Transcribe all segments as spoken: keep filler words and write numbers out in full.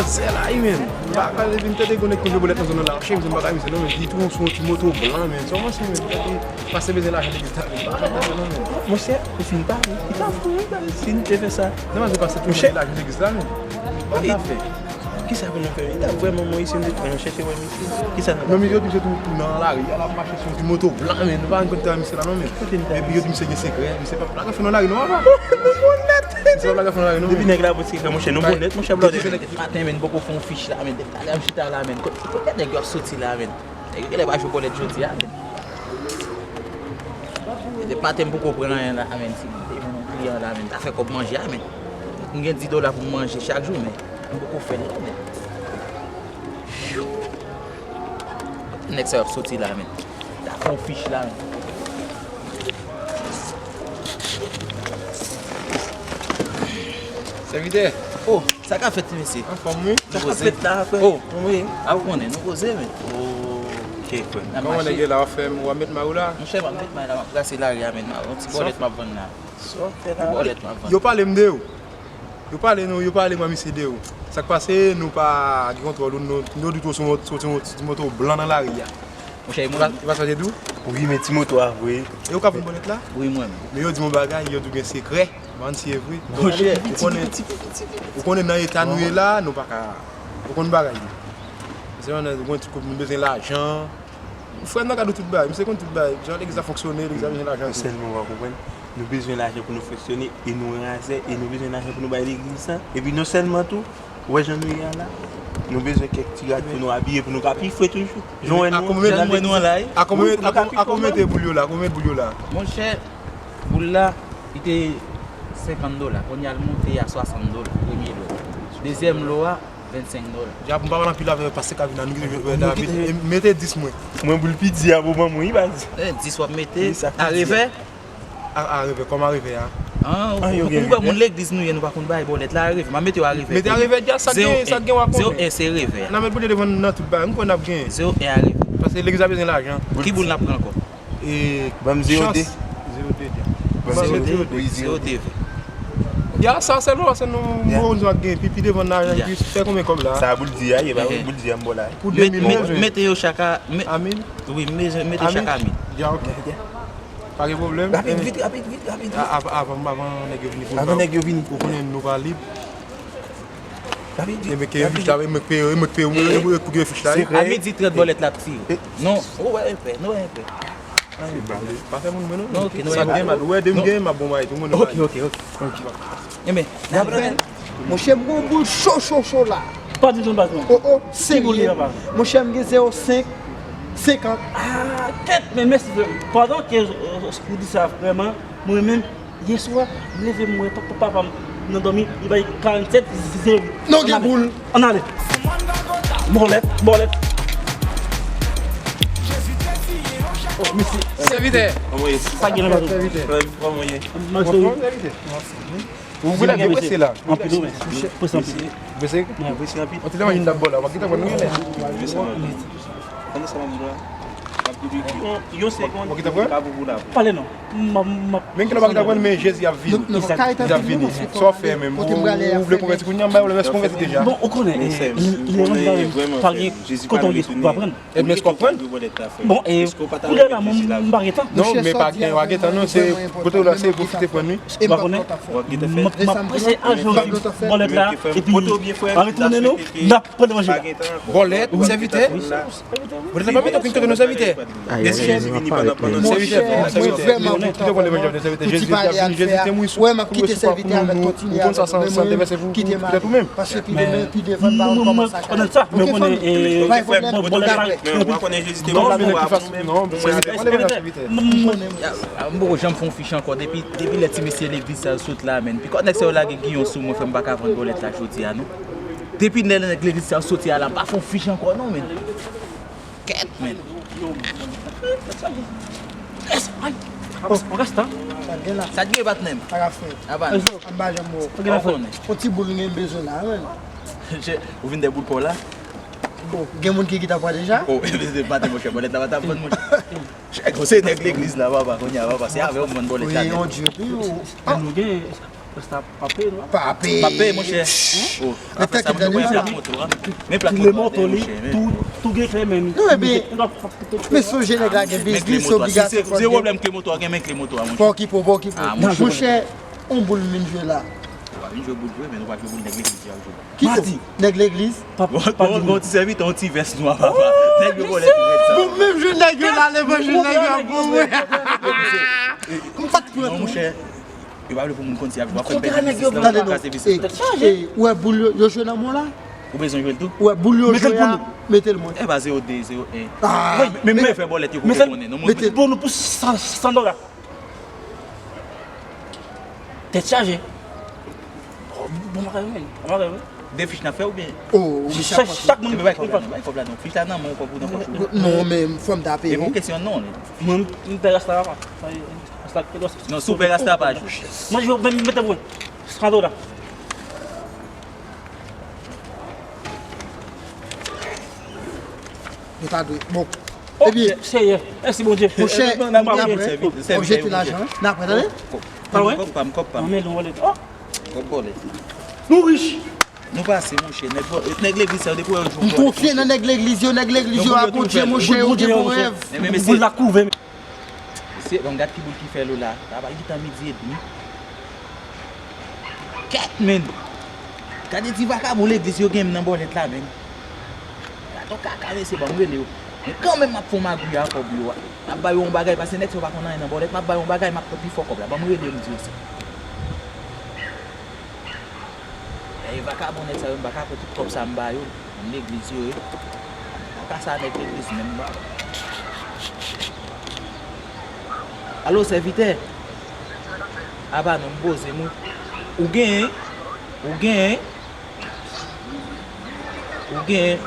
Sè la wi, men. M pa ka leve m tande gon nèg konn jwe bòlèt nan zòn nan la. Chè, m pa ka misye non, men. Li tou sou yon ti moto blan, men. Sèlman si, men, tande pase bezwen lajan legliz la, men. M pa ka tande non, men. Monchè, ou fin pale. Li ta fou, wi, pale. Si n te fè sa. Non, men se pase tou bezwen lajan legliz la, men. Wi. Kisa pou nou fè? Li ta vrèman mwen isi, nou te pran chèche wè misye. Kisa nou ta fè? Non, men yo di misye tou, tou nan lari a, l ap mache sou yon ti moto blan, men. Nou pa konn kote misye la, non, men. Epi yo di misye gen sekrè, misye pa plake fè nan lari, non, papa. Nou bonèt. Misye pa plake fè nan lari, non, men. Depi nèg la pote sekrè, monchè, nou bonèt, monchè, blòdè. Maten, men, poko fè yon fich la, men. Depi talè m chita la, men. Kot, kot nèg yo ap soti la, men? Nèg yo genlè pa jwe bòlèt jodi a, men. Depi maten m poko pran anyen la, men. Si m te jwenn yon kliyan la, men, ta fè kòb manje a, men. M gen dis dola pou m manje chak jou, men. M poko fè l non, men. Nèg sa yo ap soti la, men. Ta fè yon fich la, men. Sèvitè. Oh, sa ka fèt, ti mesye? Anfòm, wi. Sa ka fèt la, frè? Oh, wi. A ou konnen, nou poze, men. Ok, frè. Kòman nèg yo la, w ap fè, w ap met may ou la? Monchè, m ap met may la, m ap brase lari a, men. Yon ti bòlèt m ap vann la. Sa w ap fè la? Yon bòlèt m ap vann. Yo pale m de ou. Yo pale nou, yo pale mwen misye de ou. Sa k pase, nou pa gen kontwòl ou, nou, nou di tou sou, sou, sou, sou moto blan nan lari a. Monchè, e mwen. Li pa sa te di w? Wi, men ti moto a vre. E ou ka vann bòlèt la? Wi, mwen menm. Men yo di m yon bagay, yo di w gen sekrè. M pa konn si e vre. Monchè. Ou konnen, ou konnen nan eta nou ye la, nou pa ka, ou konn bagay yo. Se yon, yon ti koup, nou bezwen lajan. Frè m nan ka di w tout bagay, misye konn tout bagay. Jan legliz la fonksyone, legliz la bezwen lajan tou. Sèlman w pa konprann, nou bezwen lajan pou nou fonksyone, e nou razè, e nou bezwen lajan pou nou bay legliz la. Epi non sèlman tou, ou wè jan nou ye a la, nou bezwen kèk ti rad pou nou abiye, pou nou ka pi fre toujou. Jan w wè nou, jan w wè nou an la, wi. A konbyen, a konbyen, a konbyen mete boul yo la? Konbyen boul yo la? Monchè, boul la, li te senkant dola. Kounye a l monte a swasant dola, premye lo. Dezyèm lo a, vennsenk dola. Dja pou m pa pale anpil avè w, pastè ka vin la, nou kite jwèt la. Mete dis mwen. Mwen boul piti a pou ban mwen, wi, baz. Eh, dis w ap mete a revè? A, a revè, kòm a revè a. Ah, ou, ou wè moun legliz nou ye, nou pa konn bay bòlèt la, a revè. M ap mete yo a revè. Mete a revè, dja sa k gen, sa k gen w a konnen. Zewo en, se revè a. N a met boul yo devan nan tout bagay, m kwè n ap genyen. Zewo en a revè. Paske legliz la bezwen lajan. Ki boul n ap pran ankò? E, ban m zewo de. Chans. Zewo de, dja. Ban m zewo de. Zewo de, wi, zewo de. Ya, sa sèlman paske nou, bon, nou ap gen pi, pi devan nan lajan ki fè konbyen kòb la? Sa boul di a ye, ba wi, boul di a m bò la. Pou de mil, mete yo chak a, a mil? Wi, mete chak a mil. Ya, ok. Pa gen pwoblèm. Rapid, vit, rapid, vit, rapid, vit. A, a, avan, avan nèg yo vini pou nou. Avan nèg yo vini. Ou konnen nou pa lib. Rapid, vit. E mwen ke fich la, e mwen ke peye, e mwen ke peye, ou, ou, ou ke fich la. A midi trant bòlèt la ap tire. Non, ou wè enpè, nou wè enpè. Pa fè moun mwen non. Non, ok, nou wè. Sa gen mal, ou wè de m gen, m ap bon bay tou, mwen. Ok, ok, ok. Enben, n ap pran. Monchè, m gon boul cho, cho, cho la. Pa di nou baz non. Oh, oh, serye. Monchè, m gen zewo senk, senkant. Ah, kèt, men mèsi frè m. Pandan ke, euh, ou di sa vrèman, mwen menm, yè swa, m leve m wè pa, pa, papa m nan dòmi, li bay karannsèt zewo. Non, gen boul. Ann ale. Bòlèt, bòlèt. Oh, mèsi. Sèvitè. Kòman w ye? Sa gen nan bato? Sèvitè. Kòman w ye? Mèsi. Ou vle gen prese la. Anpil, wi. Prese anpil. Prese? Wi, prese anpil. Yon ti demanje m t ap ba w la, w ap gentan pran, non? Prese anpil. Pandan sa m ap di w la, m ap di w yon, yon segonn, w ap gentan pran? Ka pou pou la. Pale non. M ap, m ap. Men kilè w ap gentan pran, men Jezi ap vini. Li ap vini. Sa w ap fè menm? Ou, ou vle konvèti kounye a, m ba w lè, èske w konvèti deja? Bon, ou konnen, e, lè yon moun pa gen kote w ye, ou pa pran. Ebyen, èske w ap pran? Bon, e, kounye a la, mwen, m pa gen tan. Non, men pa gen, pa gen tan, non, se kote w la, se pwofite pran, wi. Ou pa konnen? M ap prese al jwenn ti bòlèt la, epi n ap pran manje la. Bòlèt, sèvitè? Bòlèt la pa mete okenn kote, non, sèvitè. Sèvitè, sèvitè. Mwen vrèman kontan. Pou ti pale a fè a, wè, m ap kite sèvitè avèk kontinye avèk mwen, kite m ale. Paske pi demen, pi devan, n pa konn kòman sa ka ye. Pa gen pwoblèm, nou ka prè. Non, sèvitè, pa leve nan sèvitè. M poko janm fè yon fich ankò. Depi, depi lè ti mesye legliz sa yo sot la, menn. Pi kòb nèg sa yo lage giyon sou mwen, frè m, pa ka vann bòlèt la jodi a, non. Depi lè nèg legliz sa yo soti a la, m pa fè yon fich ankò, non, menn. Kèt, menn. Yes, ay. Oh, on rasta. Sa gen la. Sa gen, patnè m? Sa ka fè. Avan. An ba janm mò. Ou gen afè. On ti boul gen bezwen la, menn. Ou vin de boul pa w la? Bon, gen moun ki, ki ta pran deja? Oh, e se pa te monchè, bòlèt la pa ta vann, monchè. Chèk, se nèg legliz la, papa, kounye a, papa, se avè w m vann bòlèt la, nèg. Wi, on Dye, wi, ou. An nou gen. Sa pa peye nou. Pa peye. Pa peye, monchè. Oh, afè sa, mwen pran plat moto a. Men plat moto a, monchè. Tou, tou gen kle men. Non, ebyen, men sonje nèg la gen biznis, se obligasyon fò l gen. Zero pwoblèm, kle moto a, gen men kle moto a, monchè. Fò okipe w, fò okipe w. Monchè, yon boul m vin jwe la. Ou pa vin jwe boul jwe, men nou pa jwe boul nèg legliz yo ap jwe. Kiyès? Nèg legliz? Pa, pa di. Yon ti sèvitè, yon ti vès nwa, papa. Nèg yo vòlè pi rèd sa. Bon, menm jwe nèg yo la, lè mwen jwe nèg yo ap bon, mwen. M pa t pran tou. Non, monchè. Yo pa vle pou moun konn si y ap jwe, w ap fè bèl biznis lan, w ap kraze biznis lan. Tèt chaje. Ou wè boul yo, yo jwe nan mwen la? Ou bezwen jwe l tou? Ou wè boul yo jwe a, mete l mwen. E pa zewo de, zewo en. Men, men, men fè bòlèt yo pou yo konnen, non, mwen. Mete l pou nou pou san, san dola. Tèt chaje. Bon, bon, bon, bon. De fich n ap fè oubyen? Oh, chak, chak moun bay kòb la, non, bay kòb la, non. Fich la nan men w, kòb ou nan pòch ou. Non, men fò m ta peye. E bon kesyon, non. Mwen, m pè rasta pa. Non, si w pè rasta pa jwe. Mwen, jwe, men, mete pou mwen. San dola. Yo ta dwe. Bon. Oh, ebyen, Seyè, mèsi Bondye. Monchè, n ap jete lajan. N ap tande? Kòb pa m, kòb pa m. Kòb bòlèt. Nou rich. Nou pase, monchè. Nèg bò-, nèg legliz sa yo depi yo jwenn. M konfye nan nèg legliz yo, nèg legliz yo a Bondye, monchè, yo gen bon rèv. Boul la kouve. Mesye, bon, gad ki boul ki fè lo la. Sa pa gentan midi edmi. Kèt, men. Gade ti vakabon legliz yo gen m nan bòlèt la, men. Gad yon kaka, mesye, ban m rele yo. Men kanmenm, m ap fè yon magouy a kòb yo a. M ap ba yo yon bagay, paske nèg sa yo pa konn anyen nan bòlèt. M ap ba yo yon bagay, m ap pran pi fò kòb la. Ban m rele yo, m di yo sa. E vakabon nèg sa yo, m pa ka pran tout kòb sa m ba yo. Legliz yo ye. M pa ka sa nèg legliz menm non. Alo, sèvitè? Apa non, m poze m wi. Ou genyen? Ou genyen? Ou genyen?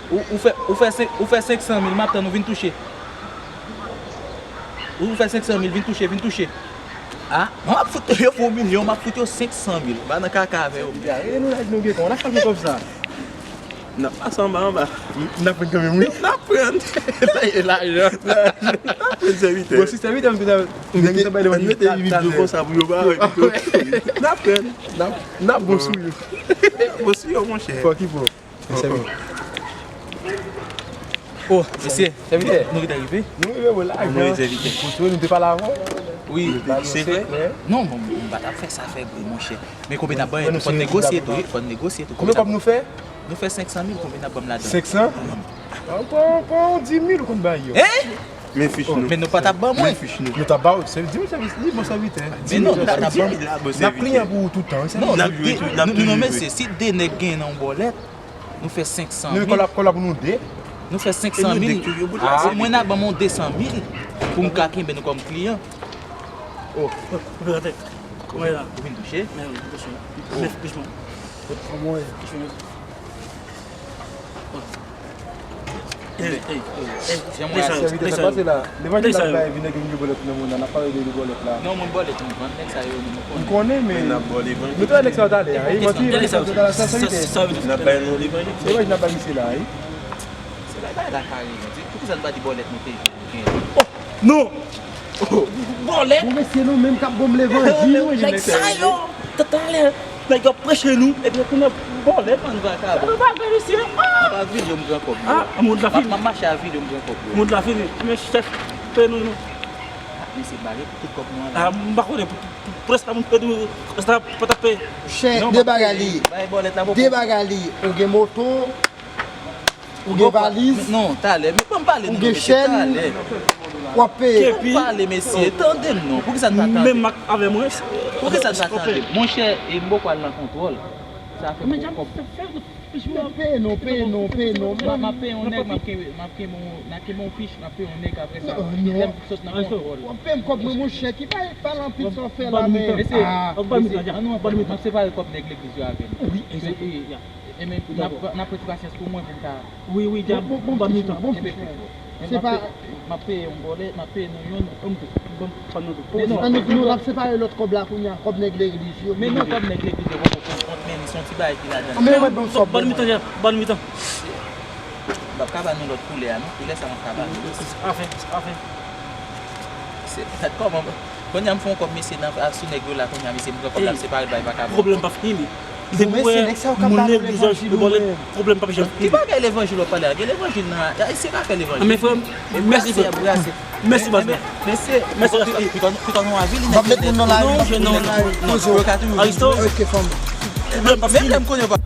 Ou, ou fè, ou fè senk, ou fè senk san mil, m ap tann ou vin touche. Ou fè senk san mil, vin touche, vin touche. A, mwen m ap fout yo pou yon milyon, m ap fout yo senk san mil. M pa nan kaka avè yo. Gade nou la, nou gen kòb, n ap fè kòb sa. N ap pase anba, anba. N ap pran kanmenm, wi. N ap pran. Lajan. N ap pran sèvitè. Bon, si sèvitè m te ta, m te ta bay devan. Mete vid dlo konsa pou yo pa wè pito. N ap pran. N ap, n ap bon sou yo. Bon sou yo, monchè. Fò ki fò. Sèvitè. Oh, mesye, sèvitè, nou gentan rive? Nou rive, bon, la. Mwen, sèvitè. Kote nou te pale avan? Wi, se vre. Non, bon, m pa t ap fè sa fè gwo, monchè. Men konbyen n ap ban, fò n negosye tou, wi, fò n negosye tou. Konbyen kòb nou fè? Nou fè senk san mil, konbyen n ap ban m ladan? Senk san? Pran, pran, pran yon dis mil ou konn bay yo. Hein? Men fich nou. Men nou pa t ap ban mwen. Men fich nou. Nou t ap ba w, se di w sèvis, li bon sèvitè. Men non, nou pa t ap ban mwen. N ap kliyan pou ou tout tan, wi. Non, n ap jwe tou, n ap toujou jwe. Non, mesye, si de nèg gen nan yon bòlèt, nou fè senk san mil. Nou kòb la, kòb la pou nou de. Nou fè senk san mil. Se mwen n ap ban mwen de san mil pou m ka kenbe nou kòm kliyan. Oh. Ou vin touche? Men wi, touche. Mèsi, mèsi. Kòman w ye? Ey, ey, ey, ey, sèvitè, sa k pase la? Levanjil n ap bay, vin nèg yo bòlèt nan mond la, n ap pale de bòlèt la. Non, moun bòlèt, nou vann nèg sa yo, nou konnen. M konnen, men nou te wè nèg sa yo talè a, wi, manti, nèg sa yo talè a, sa, sèvitè. N ap bay nou levanjil. Levanjil n ap bay misye la, wi. Se bagay la kare, manti. Poukisa nou pa di bòlèt nou te jwe? Oh, non! Bòlèt! Bon, mesye, nou menm k ap ban m levanjil, wi, nèg sa yo, talè, nèg yo ap preche nou, epi kounye a bòlèt. Bann vakabon. Bann bagay, mesye. Ah! M ap vide yo, m pran kòb yo. Ah, mond la fini. M ap mache a vide yo, m pran kòb yo. Mond la fini. Men chèf, peye nou, non. Ah, mesye, bare tout kòb nou an la. Ah, m pa konnen, pou, pou, pou prèske moun peye nou, prèske pa t ap peye. Chè, de bagay li ye. De bagay li ye. Ou gen moto, ou gen valiz, non, talè, men ban m pale nou, mesye, talè. W ap peye. Ban m pale, mesye, tande m non. Poukisa n pa tande? Menm ak avè mwen. Poukisa n pa tande? Monchè, e m poko al nan kontwòl. Sa fè m poko. Peye non, peye non, peye non. M ap peye yon nèg, m ap kenbe, m ap kenbe yon, m ap kenbe yon fich, m ap peye yon nèg apre sa. Lè m sot nan kontwòl. W ap peye m kòb mwen, monchè, ki pa, pa anpil sa w fè la, men. Mesye, ban m mitan, ban m mitan. M ap separe kòb nèg legliz yo avè m. Wi, egzakteman. E men, n ap, n ap pran ti pasyans pou mwen pou m ka. Wi, wi, djab, bon, bon, ban m mitan. Bon, se pa. M ap peye yon bòlèt, m ap peye nou yonn, yon tou. Bon, ban m nou tou. Men non. Ann nou, nou, n ap separe lòt kòb la kounye a, kòb nèg legliz yo. Men non, kòb nèg legliz yo poko konn kont, men li se yon ti bagay ki ladan. Men ban m mitan, djab, ban m mitan. M p ap ka ba nou lòt koulè a, non. Koulè sa m ap ka ba nou. Afen, afen. Se, gad kòman, kounye a m fè yon kòb mesye nan, a, sou nèg yo la, kounye a mesye m pran kòb la, m separe l bay vakabon. Pwoblèm p ap fini. Depi w wè moun legliz yo, pwoblèm p ap janm fini. Ki bagay levanjil w ap pale a? Gen levanjil nan, Ayisyen ka fè levanjil. Men frè m, mèsi frè m. Mèsi baz mwen. Mesye, Mèsi baz mwen. Piton nou avi li M ap met moun nan lari. Non, je non. Aristo, Ok, fanm. Pwoblèm p ap fini. Menm lè m konnen pa.